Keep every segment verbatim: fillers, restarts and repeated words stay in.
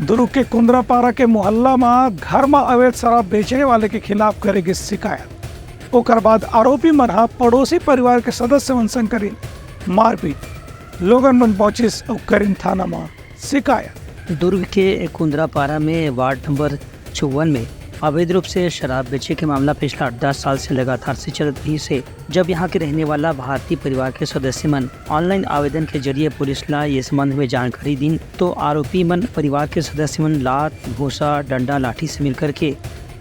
दुर्ग के कुंदरापारा के मोहल्ला म घर म अवैध शराब बेचने वाले के खिलाफ करे गिस शिकायत। ओकर बाद आरोपी मन ह पड़ोसी परिवार के सदस्य मन संग करिन मारपीट। लोगन मन पहुंचिस अउ करिन थाना म शिकायत। दुर्ग के कुंदरापारा में वार्ड नंबर चौवन में अवैध रूप से शराब बेचे के मामला पिछला दस साल से लगातार से चलत रहिस हे। जब यहाँ के रहने वाला भारतीय परिवार के सदस्य मन ऑनलाइन आवेदन के जरिए पुलिस ला ये संबंध में जानकारी दीन, तो आरोपी मन परिवार के सदस्य मन लात, घूंसा, डंडा, लाठी से मिलकर के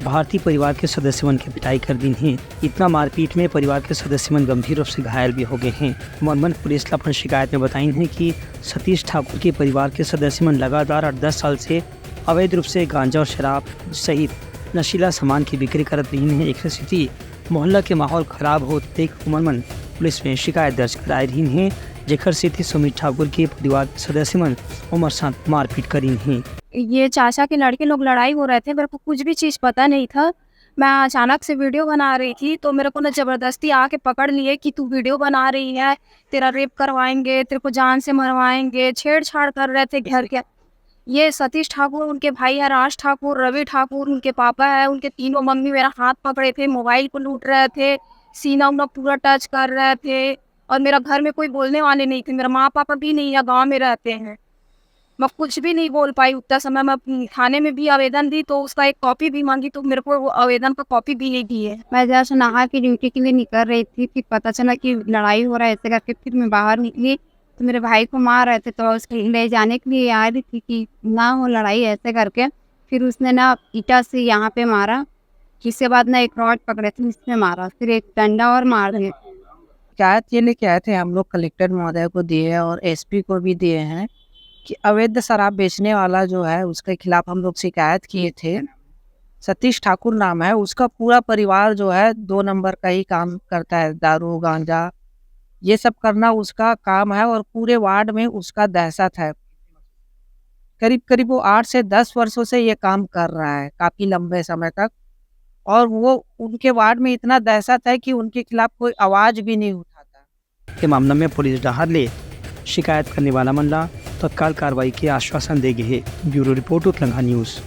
भारतीय परिवार के सदस्य मन के पिटाई कर दीन हे। इतना मारपीट में परिवार के सदस्य मन गंभीर रूप से घायल भी हो गए हैं। मन मन पुलिस ला अपन शिकायत में बताइन हे कि सतीश ठाकुर के परिवार के सदस्य मन लगातार आठ दस साल से अवैध रूप से गांजा और शराब सहित नशीला सामान की बिक्री करत रहिन हे। एखर सेती मोहल्ला के माहौल खराब होत देख ओमन मन पुलिस में शिकायत दर्ज कराए रहिन हे, जेखर सेती सुमित ठाकुर के परिवार के सदस्य मन ओमर साथ मारपीट करिन हे। ये चाचा के लड़के लोग लड़ाई हो रहे थे, मेरे को कुछ भी चीज़ पता नहीं था। मैं अचानक से वीडियो बना रही थी, तो मेरे को ना ज़बरदस्ती आके पकड़ लिए कि तू वीडियो बना रही है, तेरा रेप करवाएंगे, तेरे को जान से मरवाएंगे, छेड़छाड़ कर रहे थे घर के। ये सतीश ठाकुर, उनके भाई है राज ठाकुर, रवि ठाकुर, उनके पापा है, उनके तीनों मम्मी मेरा हाथ पकड़े थे, मोबाइल को लूट रहे थे, सीना उना पूरा टच कर रहे थे। और मेरा घर में कोई बोलने वाले नहीं थे, मेरा माँ पापा भी नहीं है, गाँव में रहते हैं। मैं कुछ भी नहीं बोल पाई उतना समय। मैं थाने में भी आवेदन दी तो उसका एक कॉपी भी मांगी, तो मेरे को वो आवेदन का कॉपी भी नहीं दिए। मैं जस्ट नहा के ड्यूटी के लिए निकल रही थी, फिर पता चला कि लड़ाई हो रहा है, ऐसे करके फिर मैं बाहर निकली। तो मेरे भाई को मार रहे थे, तो उसको ले जाने के लिए आ रही थी कि ना हो लड़ाई, ऐसे करके फिर उसने ना ईटा से यहाँ पे मारा। इसके बाद ना एक रॉड पकड़े थे, उसने मारा, फिर एक डंडा और मार दिया। शिकायत ये लेके आए थे, हम लोग कलेक्टर महोदय को दिए हैं और एसपी को भी दिए हैं कि अवैध शराब बेचने वाला जो है उसके खिलाफ हम लोग शिकायत किए थे। सतीश ठाकुर नाम है उसका। पूरा परिवार जो है दो नंबर का ही काम करता है, दारू, गांजा, ये सब करना उसका काम है और पूरे वार्ड में उसका दहशत है। करीब करीब वो आठ से दस वर्षों से ये काम कर रहा है, काफ़ी लंबे समय तक। और वो, उनके वार्ड में इतना दहशत है कि उनके खिलाफ कोई आवाज़ भी नहीं उठाता। ये मामला में पुलिस डहार ले शिकायत करने वाला मन ला तत्काल कार्रवाई के आश्वासन दे गे हे। Bureau report, Utlangha news.